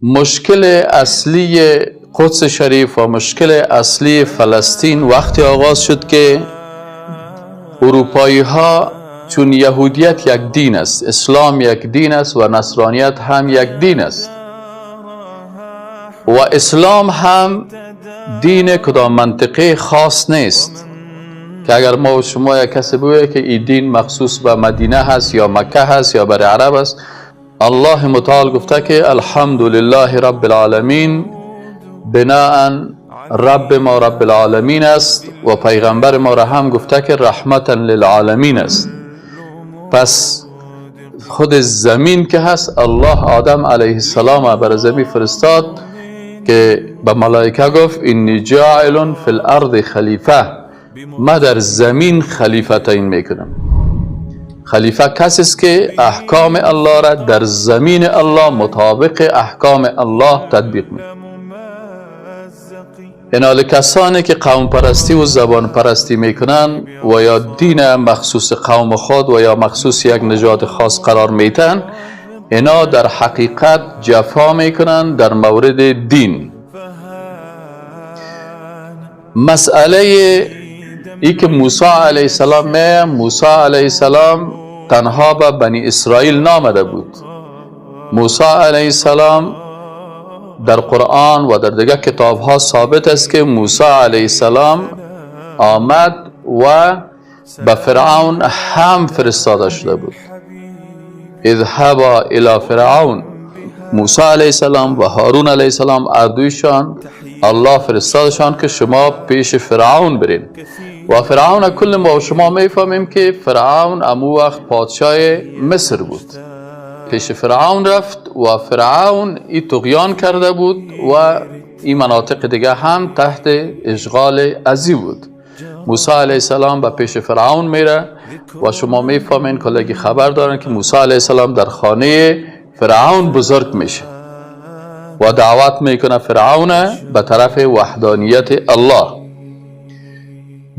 مشکل اصلی قدس شریف و مشکل اصلی فلسطین وقتی آغاز شد که اروپایی ها، چون یهودیت یک دین است، اسلام یک دین است و نصرانیت هم یک دین است و اسلام هم دین کدام منطقه خاص نیست که اگر ما و شما یک کسی بگوید که این دین مخصوص به مدینه هست یا مکه هست یا برای عرب است. الله متعال گفته که الحمد لله رب العالمین، بناءً رب ما رب العالمین است و پیغمبر ما را هم گفته که رحمتا للعالمین است. پس خود زمین که هست، الله آدم علیه السلام بر زمین فرستاد که به ملائکه گفت انی جاعل فی الارض خلیفه، ما در زمین خلیفه تعیین میکنم. خلیفه کسی است که احکام الله را در زمین الله مطابق احکام الله تطبیق میکنه. اینال کسانی که قوم پرستی و زبان پرستی میکنن و یا دین مخصوص قوم خود و یا مخصوص یک نژاد خاص قرار میتن، اینا در حقیقت جفا میکنن در مورد دین. مسئله ای که موسی علیه السلام، موسی علیه السلام تنها به بنی اسرائیل نامده بود. موسی علیه السلام در قرآن و در دیگر کتاب ها ثابت است که موسی علیه السلام آمد و به فرعون هم فرستاده شده بود. اذهبا الی فرعون، موسی علیه السلام و هارون علیه السلام اردویشان الله فرستادشان که شما پیش فرعون برین. و فرعون کل ما و شما میفهمیم که فرعون امو وقت پادشاه مصر بود. پیش فرعون رفت و فرعون ای طغیان کرده بود و این مناطق دیگه هم تحت اشغال ازی بود. موسی علیه السلام به پیش فرعون میره و شما میفهمین کلگی خبر دارن که موسی علیه السلام در خانه فرعون بزرگ میشه و دعوت میکنه فرعون به طرف وحدانیت الله.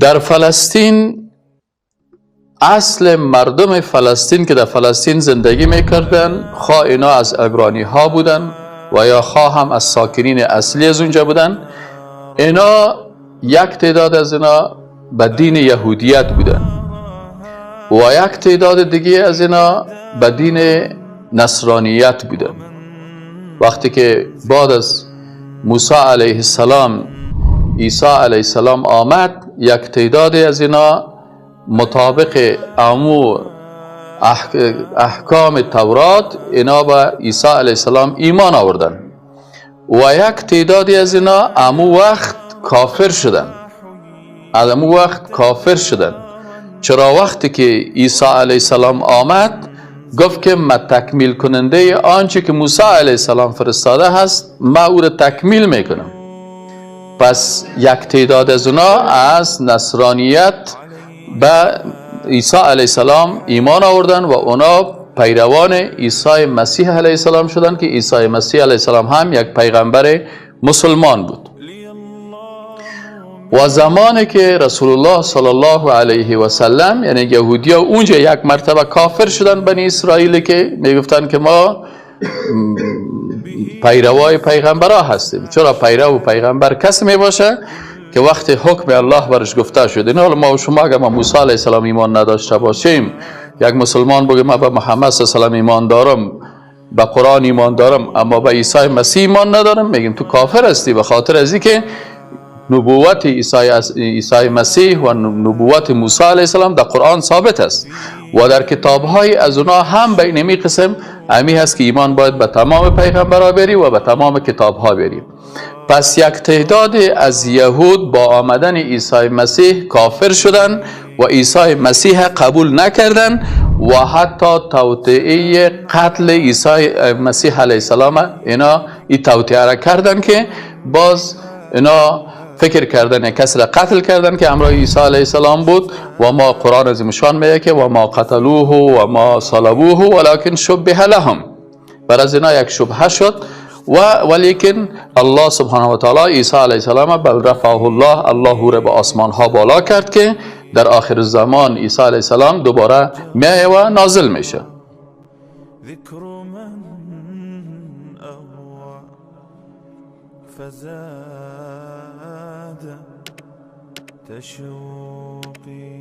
در فلسطین اصل مردم فلسطین که در فلسطین زندگی میکردن، خواه اینا از عبرانی ها بودن و یا خواه هم از ساکنین اصلی از اونجا بودن، اینا یک تعداد از اینا به دین یهودیت بودن و یک تعداد دیگه از اینا به دین نصرانیت بودن. وقتی که بعد از موسی علیه السلام عیسی علیه السلام آمد، یک تعداد از اینا مطابق امو احکام تورات اینا به عیسی علیه السلام ایمان آوردن و یک تعدادی از اینا امو وقت کافر شدن. از امو وقت کافر شدن. چرا؟ وقتی که عیسی علیه السلام آمد گفت که ما تکمیل کننده آنچه که موسی علیه السلام فرستاده هست، ما او را تکمیل میکنم. پس یک تعداد از اونا از نصرانیت به عیسی علیه السلام ایمان آوردن و اونا پیروان عیسی مسیح علیه السلام شدن که عیسی مسیح علیه السلام هم یک پیغمبر مسلمان بود. و زمانی که رسول الله صلی الله علیه و سلم، یعنی یهودی ها اونجا یک مرتبه کافر شدن، بنی اسرائیل که میگفتن که ما پیروای پیغمبرها هستیم. چرا پیرو پیغمبر کسی می باشه که وقتی حکم الله برش گفته شد. این حالا ما و شما اگر ما موسی علیه السلام ایمان نداشته باشیم، یک مسلمان بگه ما به محمد صلی الله علیه و ایمان دارم، به قرآن ایمان دارم، اما به عیسی مسیح ایمان ندارم، میگیم تو کافر هستی، به خاطر از اینکه نبوت عیسی مسیح و نبوت موسی علیه السلام در قرآن ثابت است و در کتاب‌های از اونا هم به اینمی قسم امی هست که ایمان باید به تمام پیغمبرها بری و به تمام کتاب‌ها بری. پس یک تعداد از یهود با آمدن عیسی مسیح کافر شدن و عیسی مسیح قبول نکردن و حتی توطئه قتل عیسی مسیح علیه السلام اینا این توطئه را کردن که باز اینا فکر کردن کسی را قتل کردن که همراه عیسی علیه السلام بود و ما قرآن از مشان میگه که و ما قتلوه و ما صلبوه ولکن شبه لهم. بر از اینا یک شبهه شد و ولیکن الله سبحانه و تعالی عیسی علیه السلام بل رفعه الله، الله او را به آسمان ها بالا کرد که در آخر زمان عیسی علیه السلام دوباره میایه و نازل میشه. ذکر من اغوى. فزاد تشوقي.